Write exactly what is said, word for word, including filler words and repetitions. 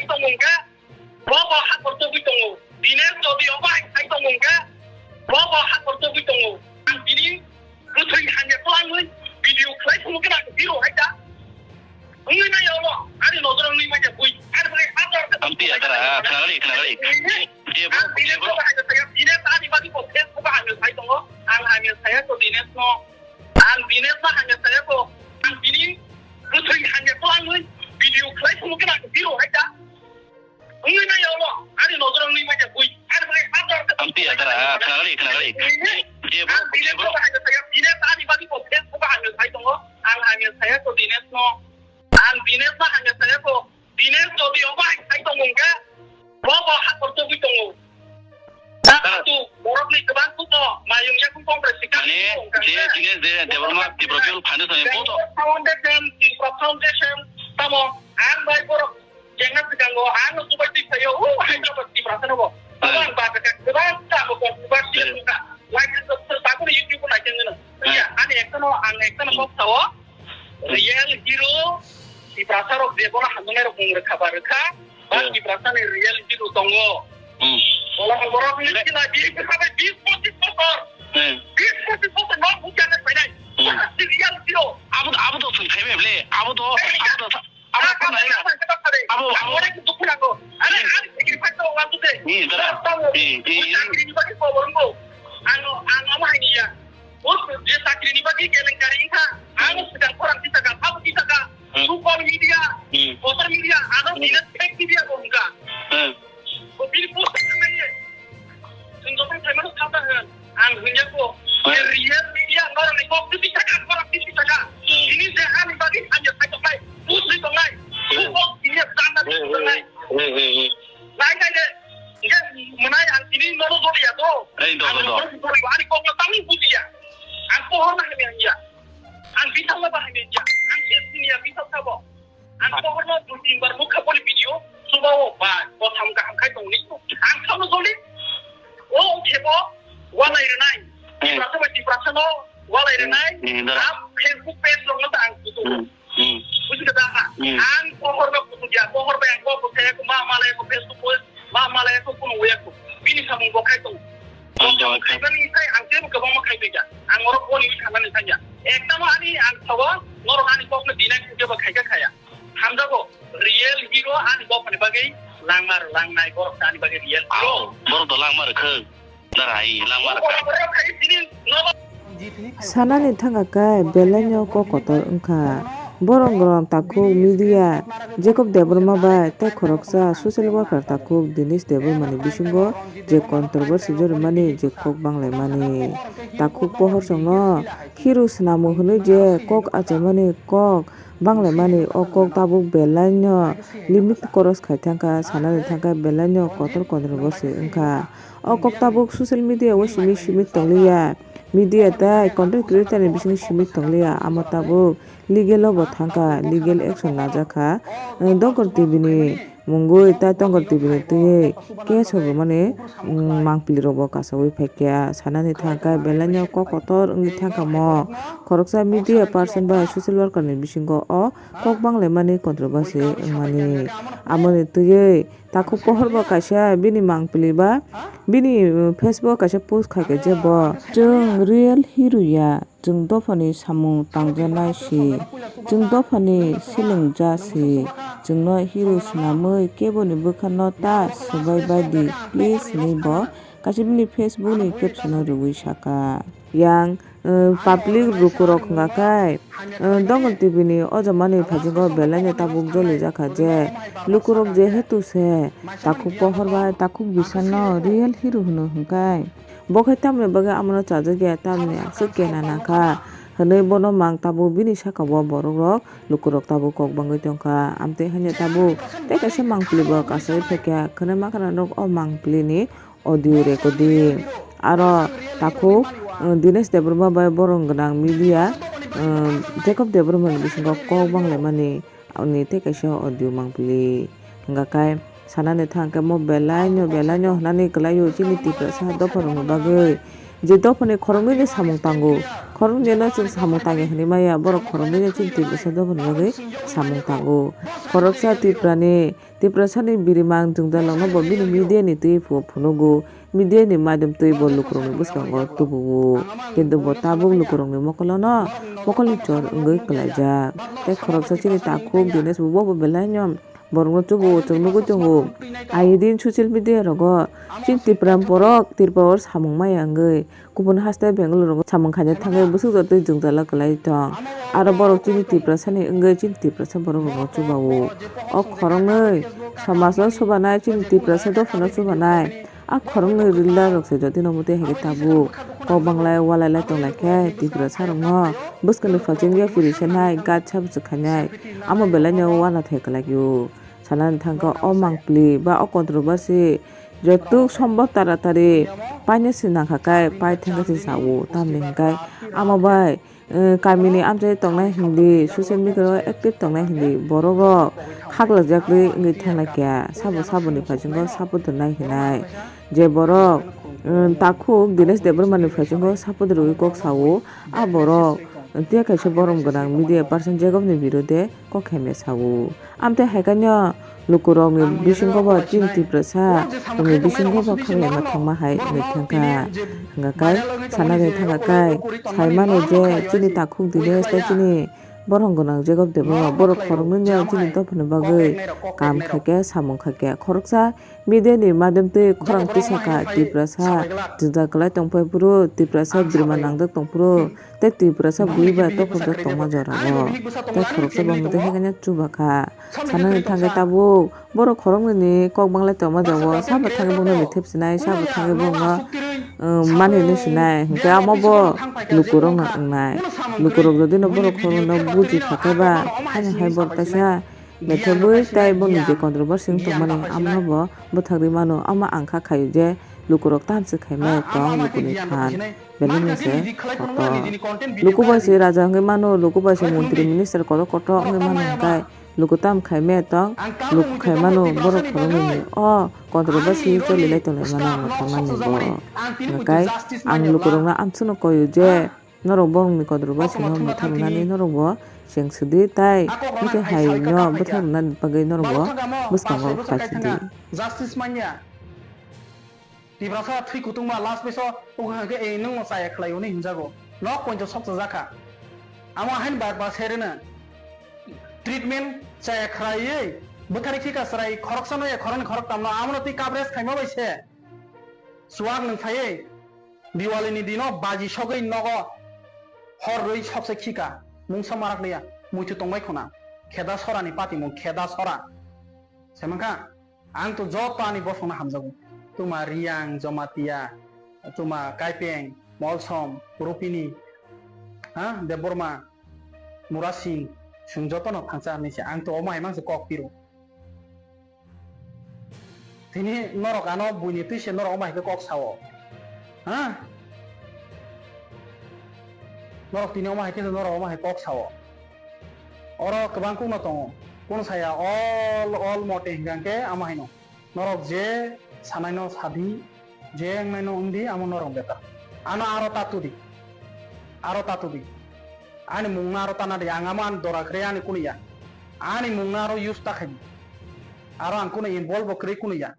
Tongo hwnkhe, bo bo hakor togwi tongo. Dinesh jodi obo hai khai tongo hwnkhe, bo bo hakor togwi tongo. Ang bini bwthwng hamya kwlangwi video khlai phunukhe ang hero hai da. Wngwi maya obo, ani nojoro wngwi maya bui. Ani bagwi hajar khe Amtwi adara, ah, khnagali, khnagali. Ang Dinesh obo hai da saya, Dinesh ani bagwi bo Facebook o hamya sai tongo. Ang hamya saya to Dinesh no. Ang Dinesh no hamya saya to. Ang bini bwthwng hamya kwlangwi video khlai phunukhe ang hero hai da. Wngwi maya obo, ani nojoro wngwi maya bui. Ani bagwi hajar khe Amtwi adara, ah, khnagali, khnagali. Ang Dinesh obo hai da saya, Dinesh ani bagwi bo Facebook o hamya sai tongo. Ang hamya saya to Dinesh no. Ang Dinesh no hamya saya to. Dinesh jodi obo hai khai tongo hwnkhe, bo bo hakor togwi tongo. Da Sir. Atu borokni kwbang kuto mayung yakung Congress ni Mane, kami je hwnkhe. Dinesh de Debbarma Tipra People Foundation ni Bangalore boto. Foundation, Tipra Foundation, tamo ang bai borok jengna swkango, ang no chubai twi phaio, o Hyderabad Tipra sano bo. Tamo Sir. Ang ba beka kwbang ta bo kok ba Sir. Sir. Like, subscribe, bakuni YouTube nai tengno. Sir. Ya, ani ekta no, ang ekta no Hmm. Kok sao. Real hero, Tiprasa rok je bono hamjaknai rok mung rwkha ba rwkha, ba Hmm. Tiprasa ni real hero tongo. Hmm. Bola borok ni Le- sila bis bwsai bis pochis bosor. Hmm. Bis pochis bosor no bujana painai. Hmm. Bola si real hero. Abo, abo to thwi phai bai ble. Abo to, Hey, abo to, abo to, abo, abo, abo, abo, abo, abo, abo, abo, abo, abo, abo, Are, hmm. Are, sacrifice to wantu de. Hmm, dara. Tamo. Hmm, hmm, hmm. Sakri ni bagwi ko borong ko. Ano, ano, ano, hai ni ya. O je chakri ni bagwi kelenkari wngkha, ano Hmm. Swkang khorang tisaka, abo tisaka, Hmm. Social media, Hmm. Social media, ano Hmm. Bini fake media bo wngkha. Hmm. Bo bini post khe nai ye. Chwng joto phaimano kha ta hwn, ang hwnya ko, Hmm. Je real media norok ni kok twi tisaka, khorang twi tisaka. Hmm. Bini je ani bagwi hamya khai tongnai, post ri tongnai, Hmm. Bo bini janda Hmm, hmm, tongnai. Hmm, hmm, hmm. Nai, nai, nai. Hingke mwnai ang tini nono doliya to. Ei, do, do, do. Ang nono doliya, ani kokno tangwi bujiya. Ang pohorno hamya hanya. Ang bisalo ba hamya hanya. Ang se siniya bisal sabo. Ang pohorno dui tin bar mukha boli video. Suba o ba, kotham kaham khai tong ni. Ang sabo doli. O khebo, walai rwnai. Hmm. Tiprasa bai Tiprasano, walai rwnai. Hmm, hmm, dara. Ang Facebook page rokno ta ang kutu. Hmm. Hmm. Buji kha da? Hmm. Ang pohor ba kutu ya, pohor ba ang kok kaya ko ma mala ko Facebook post, ma mala ko kuno ya ko. Bini samung bo khai tong. Hmm, bo samung khai bani sai ang tebo kwbangma khai bega. Ang oro boni wi thanani sanya. Ekta ma ani ang thawa, norok ani kokno dinai khe ba khai kha khaya. Hamjago, real hero ani bopani bagwi langmar, langnai borok ani bagwi real hero. Ao, borok to langmar khw. Darai langmar kha. Sanani thangkha khe belaino kok kotor wngkha. Borok rok takhuk media Jacob Debbarma bai tei khoroksa social worker takhuk Dinesh Debbarma ni bisingo je controversy jorimani je kok banglaimani. Takhuk pohor chwngno khiru swnamo hwnwi je kok achaimani kok banglaimani o kok tabuk belaino limit cross khai thangkha, sanani thangkha belaino kotor controversy wngkha. O kok tabuk social media o simi simi tongliya, media tei content creator ni bisingo simi tongliya, amo tabuk legal o bo thangkha, legal action lajakha. Dongkor T V ni mungwi tai Dongkor T V ni twiwi case rwmani, mm, mangpili rok bo kasawi phaikha, sanani thangkha belaino kok kotor wngwi thangkha mo. Khoroksa media person bai social worker ni bisingo o kok banglaimani controversy wngmani. Amoni twiwi takhuk pohor bo kaisa bini mangpili ba bini, uh, Facebook o kaisa post khaikha je bo, "Chwng real hero ya, chwng dophani samung tangjaknai si, chwng dophani seleng ja si, chwngno hero swnamwi keboni bwkhano ta swbai bai di please," hinwi bo kaisa bini Facebook ni caption o rwui sakha. Yang, uh, public lukurok hwnkha khe, uh, Dongkor T V ni o jamani phaijingo belaino tabuk jolijakha je lukurok jehetu se takhuk pohor bai takhuk bisano real hero hwno hwnkhe, bo khe tamni bagwi amono chajakya, tamni aswk kena nangkha hwnwi bono mang tabuk bini sakao borok rok lukurok tabuk kok bangwi tongkha. Amtwi hanya tabuk tei kaisa mangpili bo kasawi phaikha, khwnwi mankha norok o mangpili ni audio recording. Aro takhuk, uh, Dinesh Debbarma bai borong gwnang media, uh, Jacob Debbarma ni bisingo kok banglaimani ani tei kaisa audio mangpili. Hwnkha khe sanani thang khe mo belaino, belaino hwnani kwlaio chini Tiprasa dopha rokni bagwi. Je dophani khoroknwi ni samung tango, Khoroknwino chwng samung tangya hinwi maya, borok khoroknwino chini Tiprasa dophani bagwi samung tango. Khoroksa Tiprani, Tiprasani birimang jwngjallokno bo bini media ni twi phu-, phunugo, media ni madhyam twi bo lukurokni bwskango tubuo. Kintu bo tabuk lukurokni mokolono, mokolni chor wngwi kwlaijak. Tei khoroksa chini takhuk Dinesh bo, bo belaino borokno chubuo, chwng nugwi tongo. Aidin social media rogo chini Tipra borok Tripura o samung maya wngwi kubun haste Bangalore rogo samung khaina thangwi bwswk jotoi jwngjalo kwlai tong. Aro borok chini Tiprasani wngwi chini Tiprasa borok rokno chubao. O khoroknwi somajno chubanai, chini Tiprasa dophano chubanai. A khoroknwi rwla rok se jotino muti hai khe tabuk kok banglai walai lai tonglai khe Tiprasa rokno bwskangni phalching yaphiri se nai gat sabo se khainai. Amo belai no uanathai kwlai o. Sanani thangkha o mangpili ba o controversy jotuk sombok taratari paina se nangkha kai pai thangkhe se sao, tamni hwnkhe amo bai, eh, kamini amchai tongnai hindi, social media o active tongnai hindi borok rok khaklajak rwi wngwi thanglaikha, sabo saboni phaisingko support rwnai hinai. Je borok, eh, takhuk Dinesh Debbarma ni phaisingko support rwwi kok sao, a borok tei kaisa borom gwnang media person Jacob ni birode kok khaimya sao. Amtwi hai khe no lukurokni bisingo bo chini Tiprasa rokni bisingo bo khaklaima thangma hai wngwi thangkha. Hwnkha kai sanani thangkha kai sai mano je chini takhuk Dinesh tei chini borom gwnang Jacob Debbarma borok khoroknwi no chini dophani bagwi kam khaikhe samung khaikhe khoroksa media ni madhyam twi khorang tisakha Tiprasa jwngjal kwlai tongphai phuru Tiprasa birma nangjak tongphuru. Tei Tiprasa bui bai tokhorjak tongma jorao. Tei khoroksa bo mwtai hai khe chubakha. Sanani thangkhe tabuk borok khoroknwini kok banglai tongma jorao. Sabo thangkhe bongno mithep sinai, sabo thangkhe bongno, um, mani hinwi sinai. Hinkhe amo bo lukurokno wngnai. Lukurok jodino borok khoroknwino buji kha khe ba, haino hai borok kaisa methebwi tei boni je controversy wng tongmani, amno bo bwthagwi mano. Amo ang kha khaio je lukurok tamsi khaimaya tong lukuni phan. Belai no se kotor. Luku bai se raja wngwi mano, luku bai se montri minister kotor kotor wngwi mano, hwnkhe luku tam khai me tong, luku khai mano, borok khoroknwi ni o controversy choli lai tonglai mano, ang thangmani bo. Hwnkhe ang lukurokno amsukno koyo je norok borokni controversy no mwthang rwnani norok bo cheng sidi, tai hwnkhe hai no bwthang rwnani bagwi norok bo bwskango phai sidi. Tiprasa thwi kutung ma last piece o wngkha hwnkhe, "Ei, nwng no chaya khlai," hwnwi hwnjago. Nok pointo sok chajak kha. Amo haino bar bar se rwno. Treatment chaya khlaiwi bwthari khika chwrai khoroksa no ya khoroknwi khoroktam no, amo no twi coverage khaima bai se. Chuwak nwng phaiwi Diwali ni dino baji sogwi nogo hor rwi sokse khika. Mungsa marak liya, muitu tongbai khuna. Kheda sora ni pati mung, kheda sora. Se mankha? Ang to joto ani bosongno hamjago. Tuma Riyang, Jamatia, tuma Kaipeng, Molsom, Rupini, ha, Debbarma, Murasing, chwng jotono thangcha hinwi se. Ang to omo hai mangse kok piro. Tini norok ano buini twi se norok omo hai khe kok sao. Ha? Norok tini omo hai khe norok omo hai kok sao. Oro kwbang kokno tongo. Kunu saya all, all mote hingka khe amo haino. Norok je sanaino sadi, je wngnaino wngdi, amo norok betar. Ano aro ta tudi. Aro ta tudi. Ani mungno aro tana di, ang amo ani dora kwrwi ani kunu ya. Ani mungno aro use ta khaidi. Aro ang kunu involve bo kwrwi kunu ya.